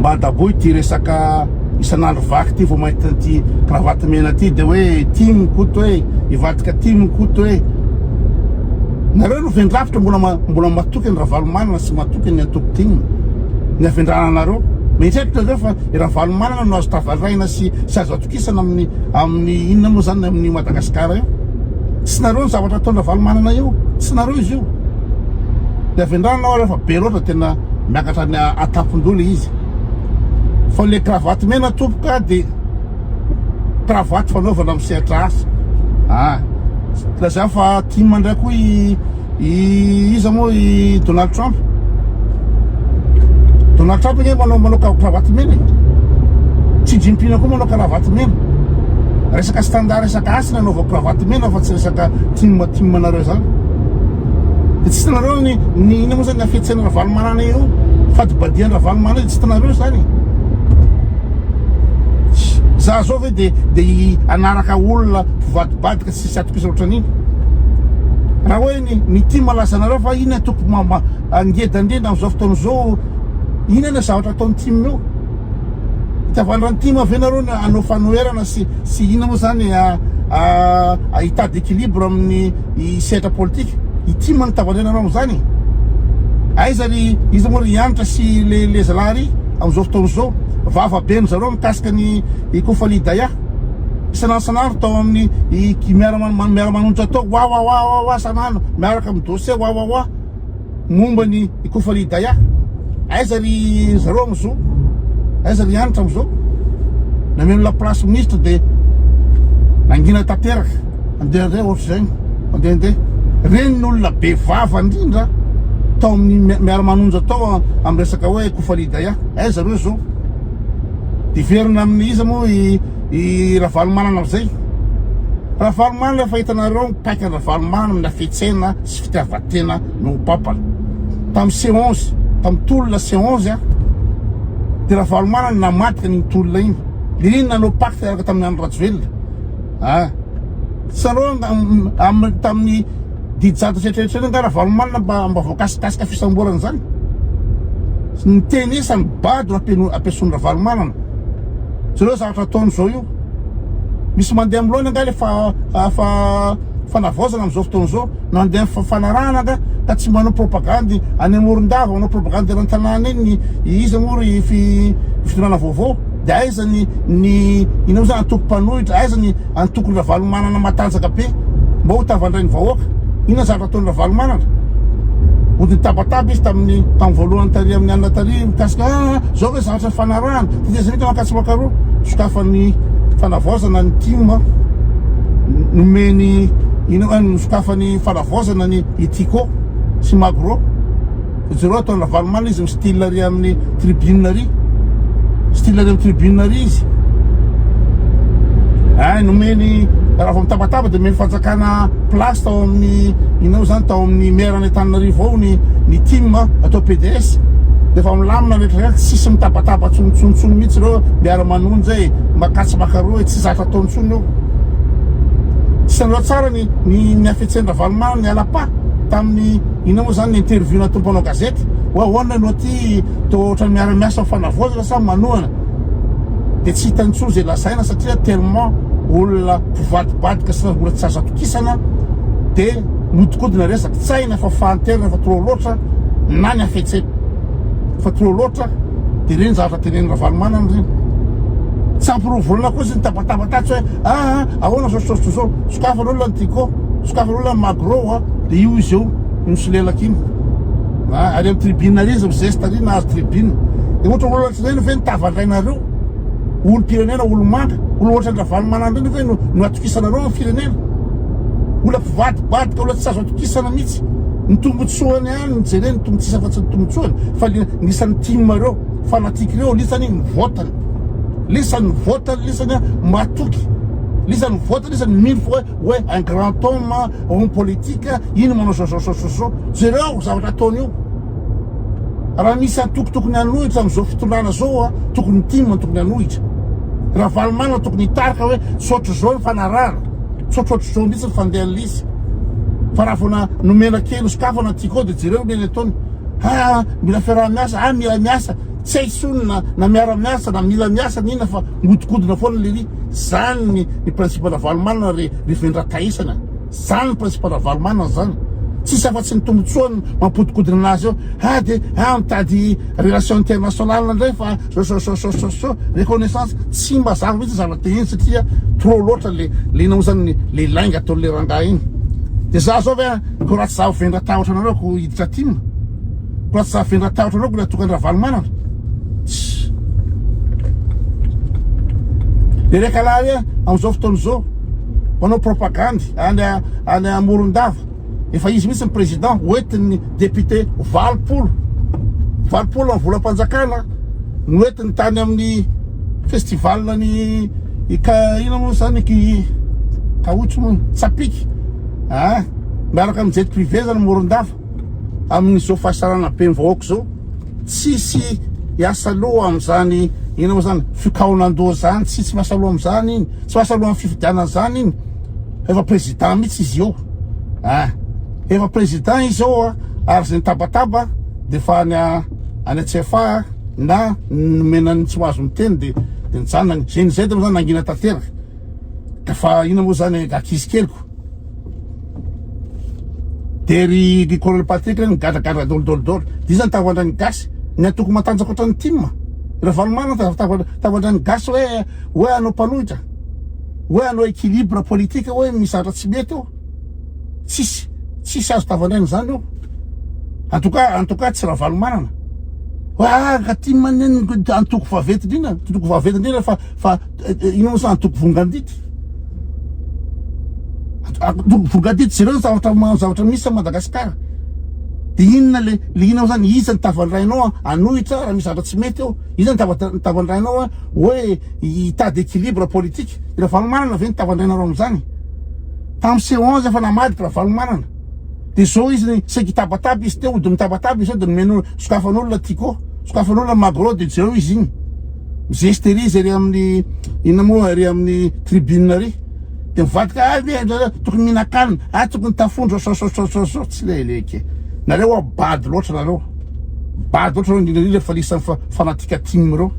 Mba adaboy ity resaka isan'andro vaky ity vao mahita an'ity cravate mena ity dia hoe tim Koto e, hivadika tim Koto e. Nareo no vendrafitra mbola mbola matoky an'i Ravalomanana sy matoky ny antoko tim. Ny havendrananareo. Mieritreritra nareo fa i Ravalomanana no azo tavaraina sy sy azo atokisana amin'ny amin'ny inona moa zany amin'ny Madagasikara io. Tsy nareo ny zavatra ataon-dRavalomanana io. Tsy nareo izy io. Ny havendranana ao rehefa be loatra tena miakatra any an-tampon-doha le izy. Fa le cravate mena tompoko a de cravate fanaovana amin'ny sehatra asa. Ah. Lazao fa tim indray koa i i iza moa i Donald Trump. Donald Trump nge manao manao cravate mena e. Xi Jinping koa manao cravate mena. Resaka standard resaka asa ny anaovako cravate mena fa tsy resaka tim tim anareo zany. Dia tsy hitanareo ny ny inona moa zany ny hafetsena Ravalomanana io fadibadian Ravalomanana io tsy hitanareo zany. Za zao ve de de hanaraka olona mpivadibadika tsisy atokisana ohatran'iny. Raha hoe ny ny tim lazanareo fa iny antoko ngeda indrindra amin'izao fotoana izao inona ny zavatra ataon'ny tim io? Itiavan'ny tim ve nareo ny hanao fanoherana sy sy inona moa zany hitady équilibre amin'ny sehatra politika? I tim no tavandrenareo amin'izany e? Aiza ry iza moa ry Hanitra sy le le zalahy ry amin'izao fotoana izao? Vava be ny zareo mikasika ny i Kofali Daya. Isan'andro isan'andro tao amin'ny i miara-manonja tao wa wa wa wa wa isan'andro miaraka amin'ny dossier wa wa wa momba ny i Kofali Daya. Aiza ry zareo amin'izao? Aiza ry Hanitra amin'izao? Nameno la place ministre dia nangina tanteraka. Andeha andeha ohatr'izay. Andeha andeha. Reny ny olona be vava indrindra tao amin'ny miara-manonja tao amin'ny resaka hoe Kofali Daya. Aiza reo zao? Hiverina amin'ny iza moa i i Ravalomanana amin'izay? Ravalomanana efa hitanareo ny paikan'i Ravalomanana amin'ny hafetsena sy fitiavan-tena mihoa-pampana. Tamin'ny C11, tamin'ny tolona C11 a, dia Ravalomanana namadika an'iny tolona iny. Iny nanao pacte niaraka tamin'i Andry Rajoelina. Ah. Tsaroana amin'ny tamin'ny didy jadona sy eritreretrena angaha Ravalomanana mba mba voakasikasika fisamborana izany? Ny teny isany bado no ampiasoan'i Ravalomanana. Jereo zavatra ataony izao io. Misy mandeha amin'ny laona angaha le fa fa fanavaozana amin'izao fotoana izao, mandeha amin'ny fanarahana angaha ka tsy manao propagandy any Morondava, manao propagandy eran-tanàna eny ny iza moa ry fitondrana vaovao. Dia aiza ny ny inona moa zany antoko mpanohitra, aiza ny antokon Ravalomanana matanjaka be mba ho tavandrain'ny vahoaka? Inona zavatra ataon'i Ravalomanana? Mody nitabataba izy tamin'ny tamin'ny voalohany tary amin'ny alina tary mikasika ah zao ve zavatra nifanarahana? Tetezamita mankatsy mankaroa sokafan'ny fanavaozana ny tim nomeny inona nosokafan'ny fanavaozana ny Tiko sy Magro. Jereo ataon'i Ravalomanana izy mi-style ary amin'ny tribune ary. Style ary amin'ny tribune ary izy. Ay nomeny raha vao mitabataba dia omeny fanjakana place tao amin'ny inona moa zany tao amin'ny maire any Antananarivo ao ny ny team atao PDS. Dia efa milamina rehetra rehetra tsisy mitabataba tsony tsony tsony mihitsy ireo miara manonja e makatsy makaroa e tsy zatra ataony tsony eo. Tsy anareo tsara ny ny ny hafetsen-dRavalomanana ny ala-pa tamin'ny Inona moa zany ny interview nataon'ny mpanao gazety? Hoe ahoana ianao ty toa ohatran'ny miara-miasa amin'ny fanavaozana sa manohana? Dia tsy hita intsony izay lazaina satria tellement olona mpivadibadika sy olona tsy azo atokisana dia mihodinkodina resaka. Tsy hay na efa fahanterana efa trop loatra na ny hafetsena efa trop loatra dia ireny zavatra tenenin'i Ravalomanana ireny. Tsy ampy roa volana koa izy nitabataba tatsy hoe aa ahoana zao sy zao sy zao. Sokafana olona ny Tiko, sokafana olona ny Magro a, dia io izy eo misolelaka iny. Ah, ary amin'ny tribune ary izy mizesta ary nahazo tribune. Dia ohatra olona tsy ireny ve ny tavandrainareo? Olom-pirenena, olo-manga, olona ohatra an-dRavalomanana ireny ve no no atokisanareo amin'ny firenena? Olona mpivadibadika, olona tsy azo atokisana mihitsy. Ny tombotsoany ihany no jereny, ny tombotsoa afa-tsy ny tombotsoany, fa le ny isan'ny tim ireo, fanatique ireo, lisany ny vote-ny. Lisany ny vote-ny, lisany matoky. Lisany vote lisany mino fa hoe hoe un grand homme homme politique iny manao zao zao zao zao zao. Jereo zavatra ataony io. Raha misy antoko tokony hanohitra amin'izao fitondrana zao a, tokony tim no tokony hanohitra. Ravalomanana tokony hitarika hoe tsy ohatr'izao ny fanarahana, tsy ohatrohatr'izao mihitsy ny fandehan'ny lisy. Fa raha vao na nomena kely sokafana Tiko dia jereo ny ataony. Ah, mila fiaraha-miasa, ah, mila miasa. Tsy hay intsony na, na miara-miasa na mila miasa na inona fa mihodinkodina foana lery. Zany ny, ny principe Ravalomanana ry, ry vendra-tahisana. Zany ny principe Ravalomanana zany. Tsisy afa-tsy ny tombotsoany mampodikodina anazy eo. Ah de, ah mitady relation internationale indray fa zao zao zao zao zao zao, reconnaissance. Tsy mazava mihitsy ny zavatra teneniny satria trop loatra le, le inona moa zany, le lainga ataon'le rangahy iny. De za zao ve an, ko raha tsy zaho vendra tahotra anareo ko hiditra tim. Ko raha tsy zaho vendra tahotra anareo ko le tokany Ravalomanana. Tss. Le rekalahy hoe amin'izao fotoana izao manao propagandy any any Morondava. Efa izy mihitsy ny président hoentin'ny député 80 80 amin'ny volam-panjakana noentiny tany amin'ny festival ny ka ina moa zany ki kaotsy moa tsapiky ah miaraka amin'ny jet privé zany Morondava amin'izao fahasalana be ny vahoaka izao tsisy hiasa loha amin'izany ina moa zany fikaonandoha zany tsisy miasa loha amin'izany iny tsy miasa loha amin'ny fifidianana zany iny efa président mihitsy izy io ah efa président izy io ah ary zay nitabataba de fa any any Tsiafahy na nomena ny tsy mahazo miteny de de nijanona zay zay de moa zany nangina tanteraka ka fa ina moa zany ankizy keliko de ry ry colonel Patrick reny migadragadra daholo daholo daholo de iza ny tavoandran'ny gasy ny antoko matanjaka ohatran'ny tim Ravalomanana tavoandran'ny gasy hoe hoe hanao mpanohitra hoe hanao équilibre politique hoe misy zavatra tsy mety eo tsisy tsisy azo tavandraina zany eo en tout cas en tout cas tsy Ravalomanana hoe ah ka tim antoko vaventy indrindra antoko vaventy indrindra fa fa ino moa sa antoko vongandity antoko vongandity jereo ny zavatra zavatra misy a Madagasikara de inona le le inona moa zany iza ny tavandrainao anohitra raha misy zavatra tsy mety eo iza ny tava ny tavandrainao a hoe hitady équilibre politique Ravalomanana ve ny tavandrainareo am'zany tamin'ny C11 efa namadika Ravalomanana de zao izy saika hitabataba izy teo de mitabataba izy eo de nomeno sokafan'olona Tiko sokafan'olona Magro de jereo izy igny mizesty ery izy ery amin'ny inona moa ery amin'ny tribune ery de mivadika ah ve tokony mihinan-kanina ah tokony tafondro sao sao sao sao sao tsy leleke nareo a bado loatra nareo bado loatra nareo indrindra indrindra fa lisan'ny fanatika tim reo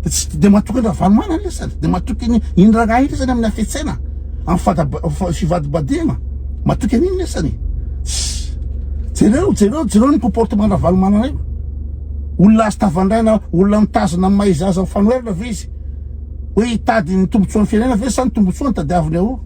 de tsy de matoky ny Ravalomanana lesany de matoky ny iny rangahy iny lesany amin'ny hafetsena amin'ny fada fivadibadihana matoky an'iny lesany jereo jereo jereo ny comportement Ravalomanana io olona azo tavandraina olona mitazona ny maha izy azy amin'ny fanoherana ve izy hoe hitady ny tombotsoan'ny firenena ve sa ny tombotsoany tadiaviny ao.